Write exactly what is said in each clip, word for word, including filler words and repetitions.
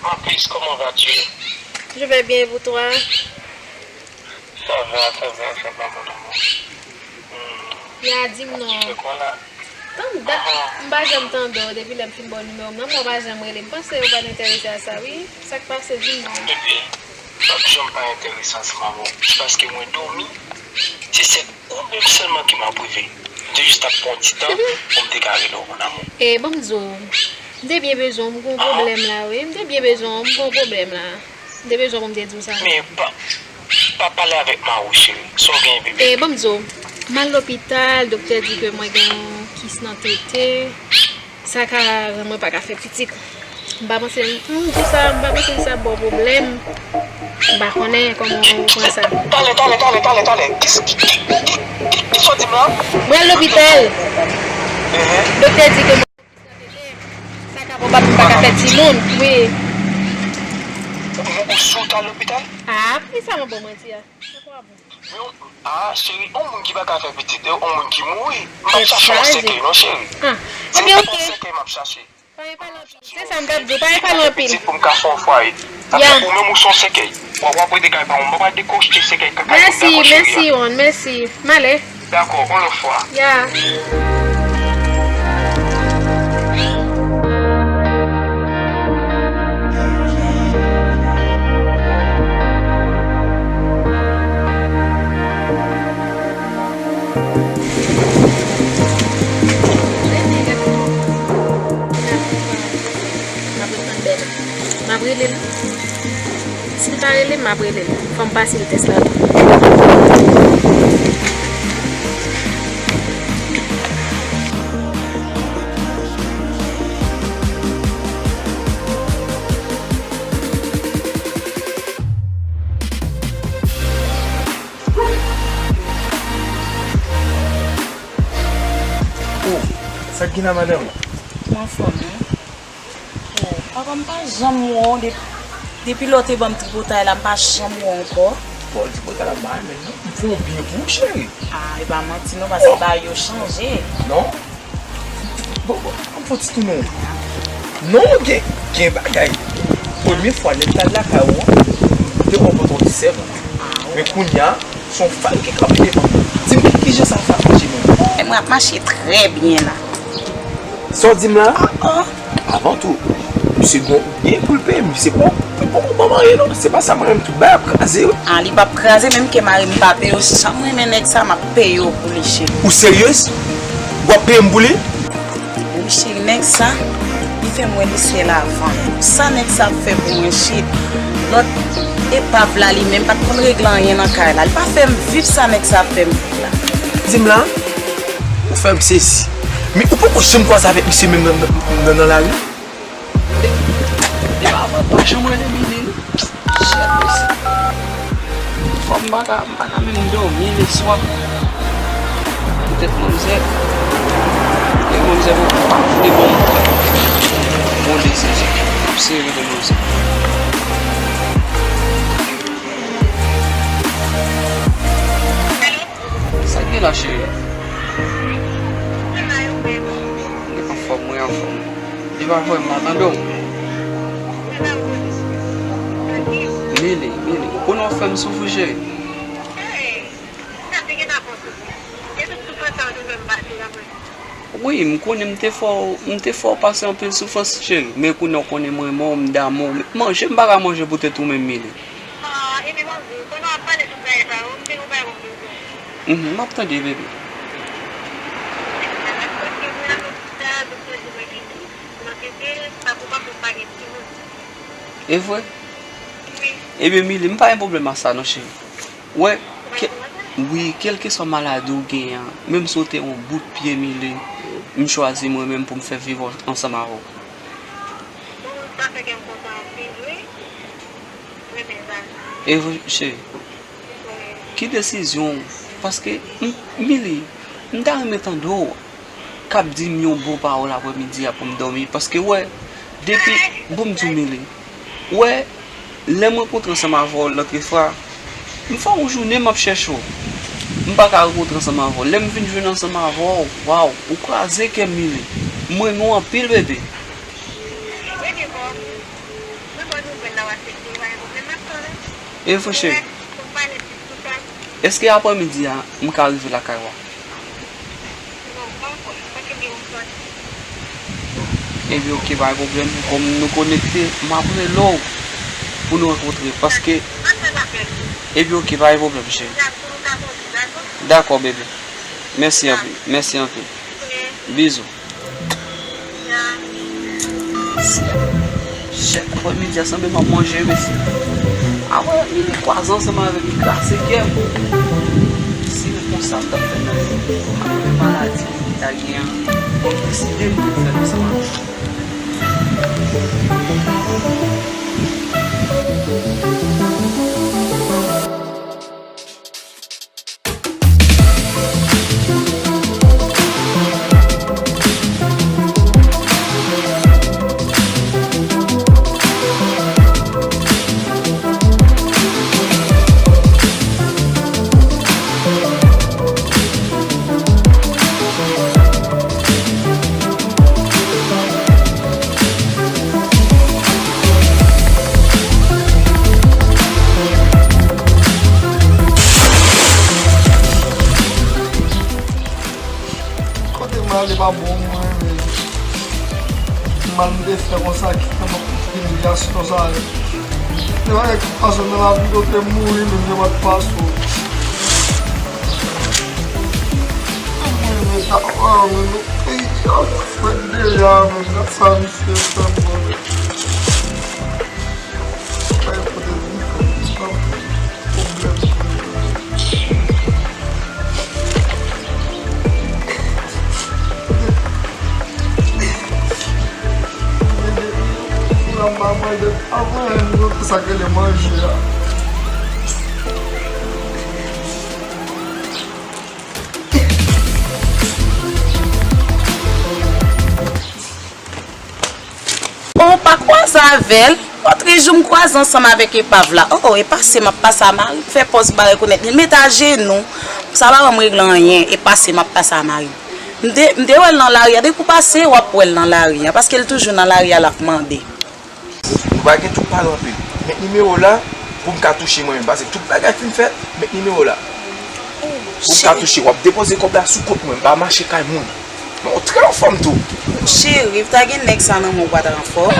Ma puce, comment vas-tu? Je vais bien, et vous trois? Ça va, ça va, ça va, mon amour. Hmm. Ya, di m non. Tu fais quoi là? Tann dat, m pa janm tande w depi lè m fin ba w nimewo m nan, men w pa janm rele m. Panse w pa t enterese a sa, wi. Sa k pase, di m non. Bebe, m p ap janm pa enterese ansanm avè w. Jis paske mwen dòmi, se sèl ou menm sèlman ki m ap reve. M te jis t ap pran ti tan pou m te ka rele w, mon amour. E, ban m di w, m te byen bezwen w, m gon pwoblèm la, wi. M te byen bezwen w, m gon pwoblèm la. M te bezwen pou m te di w sa. Men pa, pa pale avèk Mawo, cheri. Sa w genyen, bebe? E, ban m di w, m al lopital, doktè di ke mwen gen yon kis nan tete. Sa ka rann mwen pa ka fè pitit. M pa panse, m di sa, m pa panse sa ba w pwoblèm. M pa konnen kòman w pran sa. Talè, talè, talè, talè, talè. Kis-, ki, ki, ki, ki, kisa w di m la? Mwen al lopital. Ehe. Doktè di ke mwen, sa ka pwoblèm, m pa ka fè timoun. Wi. Ou, ou, ou sou ta lopital? Ah, poukisa mwen ba w manti a? Sa pa bon. Men, ah, cheri, yon moun ki pa ka fè pitit, e yon moun ki mouri. M p ap chache yon sèkèy, non, cheri. Ah, se pa yon sèkèy m ap chache. Pa gen pale anpil. Se sa m t ap di w, pa gen pale anpil. Pitit pou m ka fè yon fwaye. Paske ou menm ou se yon sèkèy. W ap, w ap rete kay pa mwen. Mwen pa dekochte sèkèy kaka yo, dakò, cheri. Mèsi, mèsi, Ron, mèsi. M ale. Dakò, yon lòt fwa. Ya. M ap ret tann bèl. M ap rele l. Si l pa rele m, m ap rele l. Fò m pase l tès la tou. Oh, sa k gen la, madanm? Mwen anfòm, wi. Oh, papa, m pa janm wè w de-, depi lè w te ban m tripotay la, m pa janm wè w ankò. Bon, tripotay la, m pa renmen l, non. M fè yon byen pou ou, cheri. Ah, e pa manti, non, paske bagay yo chanje. Non. Bon, bon, an fon ti tounen. Non, gen, gen bagay. Premye fwa, lè m t al lakay ou an, m te wè w pote yon ti sèvant. Men kounye a, se yon fanm ki kanpe devan m. Di m ki, ki jan sa fè ap mache menm? Mwen ap mache trè byen la. Sa w di m la? Ah, ah. Avan tou, misye gon byen pou l peye m. Misye poko, poko ban m anyen non. Se pa sa mwen menm, tout bagay ap kraze wi. Ah, li p ap kraze, menm ke mari m pa peye w. Si sa m renmen nèg sa, m ap peye w pou li, cheri. Ou seryez? W ap peye m pou li? Wi, cheri, nèg sa, li fè m wè lesyèl avan. Sa nèg sa ap fè pou mwen, cheri. Lòt epav la, li menm, pa t konn regle anyen nan kay la. Li pa fè m viv sa nèg sa ap fè m viv la. Di m la, ou fè m sezi. Men ou poko janm kwaze avèk misye menm nan, nan, nan, nan lari? E pa, pa, pa janm rele Mili. Shit, mesye. Fò m pa ka, m pa ka menm dòmi leswa. Poutèt manmzè. E manmzè poko pa vle ban m bon desizyon. M ap sere de manmzè. Sa k gen la, cheri? Mwen anfòm, mwen anfòm. Li pa vre, m pa tande w. Mili, Mili, ou konnen w fè m soufri, cheri. Wi, m konnen m te fè w, m te fè w pase anpil soufrans, cheri. Men kounye a w konnen m renmen w, m damou w. Men manje, m pa ka manje poutèt ou menm, Mili. Mhm, m ap tande, bebe. E vre? Ebyen, Mili, m pa gen pwoblèm ak sa non, cheri. Wè, kè-, wi, kèlkeswa maladi w genyen an, menm si w te yon bout pye, Mili, m chwazi mwen menm pou m fè viv ansanm avè w. E vre, cheri. Ki desizyon w? Paske, m, Mili, m ta renmen tande w k ap di m yon bon pawòl aprèmidi a pou m dòmi. Paske, wè, depi, bon, m di w, Mili, wè, lè m rankontre ansanm avè w lòt fwa, m fè yon jounen m ap chèche w. M pa ka rankontre ansanm avè w. Lè m vin jwenn ansanm avè w, waw, ou kraze kè m, Mili. M renmen w anpil, bebe. E vre, cheri. Èske aprèmidi a, m ka rive lakay ou a? Ebyen, oke, pa gen pwoblèm. Kòm nou konekte, m ap rele w pou nou rankontre. Paske, ebyen, oke, pa gen pwoblèm, cheri. Dakò, bebe. Mèsi anpil. Mèsi anpil. Bizou. Shit, aprèmidi a sanble m ap manje, mesye. Aprè midi kwazan ansanm avè m, li glase kè m. Si se konsa m t ap fè nan vi, maladi m ta gen an, m deside m pou m fè l ansanm avè l. Kote m ale pa bon mwen, men mal m te fè konsa, ki fè m ap ilimyasyon sa yo. Se bagay ki pase nan lavi, kote m mouri, menm yo pa t pase w. Mwen, men, sa pa, men, nou, peyi a, fwèt deja, men, gad sa misye fè m, men. Sa k rele manje a. Oh, pa kwaze avè l. Lòt jou m kwaze ansanm avèk epav la. Oh, oh, e pase m ap pase a mari m fè pòz pa rekonèt li. L met ajenou. Sa pa ban m regle anyen. E pase m ap pase a mari m. M te, m te wè l nan lari a. Depi w pase, w ap wè l nan lari a. Paske l toujou nan lari a, l ap mande. Nou pa gen tout pale anpil. Met nimewo la pou m ka touche mwen menm. Paske tout bagay fin fèt, met nimewo la. Pou m ka touche, w ap depoze kòb la sou kont mwen. M pa mache kay moun. Men w trè anfòm tou. Cheri, w ta gen nèg sa nan men w, w pa t anfòm.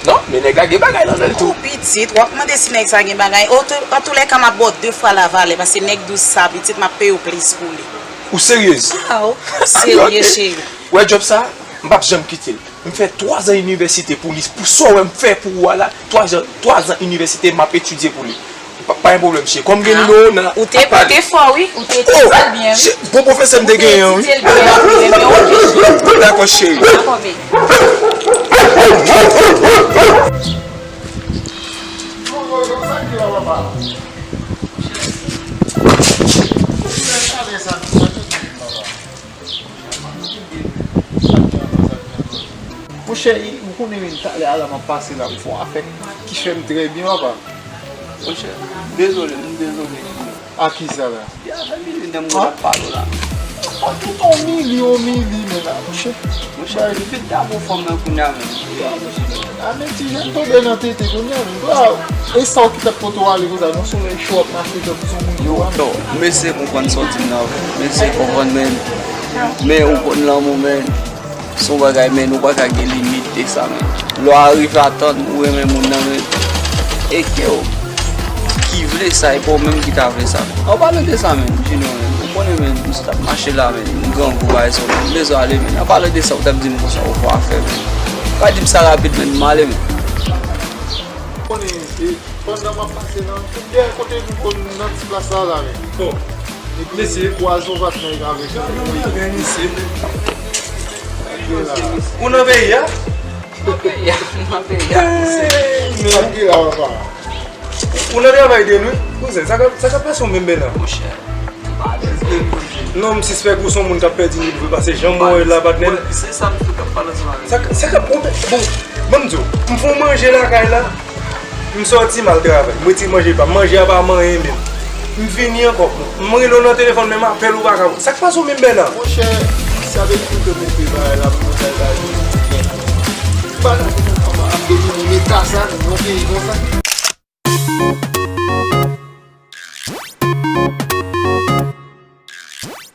Non, men nèg la gen bagay nan men l tou. Ou pitit, w ap mande si nèg sa gen bagay. Otou-, antoulèka, m ap ba w de fwa la valè, paske nèg dous sa, pitit, m ap peye w plis pou li. Ou seryez? Ah, ou serye, cheri. Wè djòb sa, m p ap janm kite l. M fè twazan inivèsite pou li, pou sa w wè m fè pou ou a la, twazan, twazan inivèsite m ap etidye pou li. Pa, pa gen pwoblèm, cheri. Kòm gen nimewo w nan. Ou te, ou te fò, wi. Ou te etidye l byen, wi. Bon pwofesè m te genyen, wi. Ou te etidye l byen, wi. Men oke, cheri. Dakò, cheri. Dakò, baby. Monchè, ou konnen menm talè a la m ap pase la, m fè yon afè ki fè m trè byen, papa. Monchè, dezole, m dezole. A kisa la? Li avè Mili nan mwen ap pale w la. Ou tout on Mili, on Mili, men la, monchè. Monchè, li vin damou fanm nan kounye a menm. A, men ti jèn tonbe nan tete kounye a menm. E sa w ki t ap pote w ale konsa, non, sou men cho ap mache tankou son moun ki wè. Non, m eseye konprann sa w di m nan vre. M eseye konprann, men, men ou konn lanmou, men. Se yon bagay, men, nou pa ka gen limit de sa, men. Lè w arive atann ou renmen moun nan, men, e ke w ki vle sa, e pa w menm ki ta vle sa, men. An palan de sa, men, Junior, men, ou konnen, men, m sot ap mache la, men, m grangou, bagay sa, men, m bezwen ale, men. An palan de sa, ou t ap di m konsa, ou fè afè, men. Ou ka di m sa rapid, men, m ale, men. Konnen, e, pandan m ap pase nan, dèyè kote nou konn nan ti plas la, la, men. Bon. Epi, mesye, kwaze yon patnè avèk li. Ou nan peyi a? Nan peyi a, nan peyi a. Hey, men. Ou nan travay de nwit? Kouzen, sa k ap, sa k ap pase w menm, Bèna? Monchè, m pa alèz menm, monchè. Non, m sispèk ou se yon moun k ap pèdi nwit vre, paske jan m wè w la, patnè. Se sa m fè k ap pale ansanm avè w. Sa k, sa k ap, bon, bon, ban m di w, m fè w manje lakay la. M sòti, m al travay. M retire manje pa m. Manje a pa manyen menm. M vini ankò. M rele w nan telefòn, menm apèl ou pa ka pran. Sa k pase w menm, Bèna? Monchè, sa vle di ke m te bay la pou mwen bay bagay. Bagay ki fè m anba. Depi nou meta sa nan yon peyi konsa.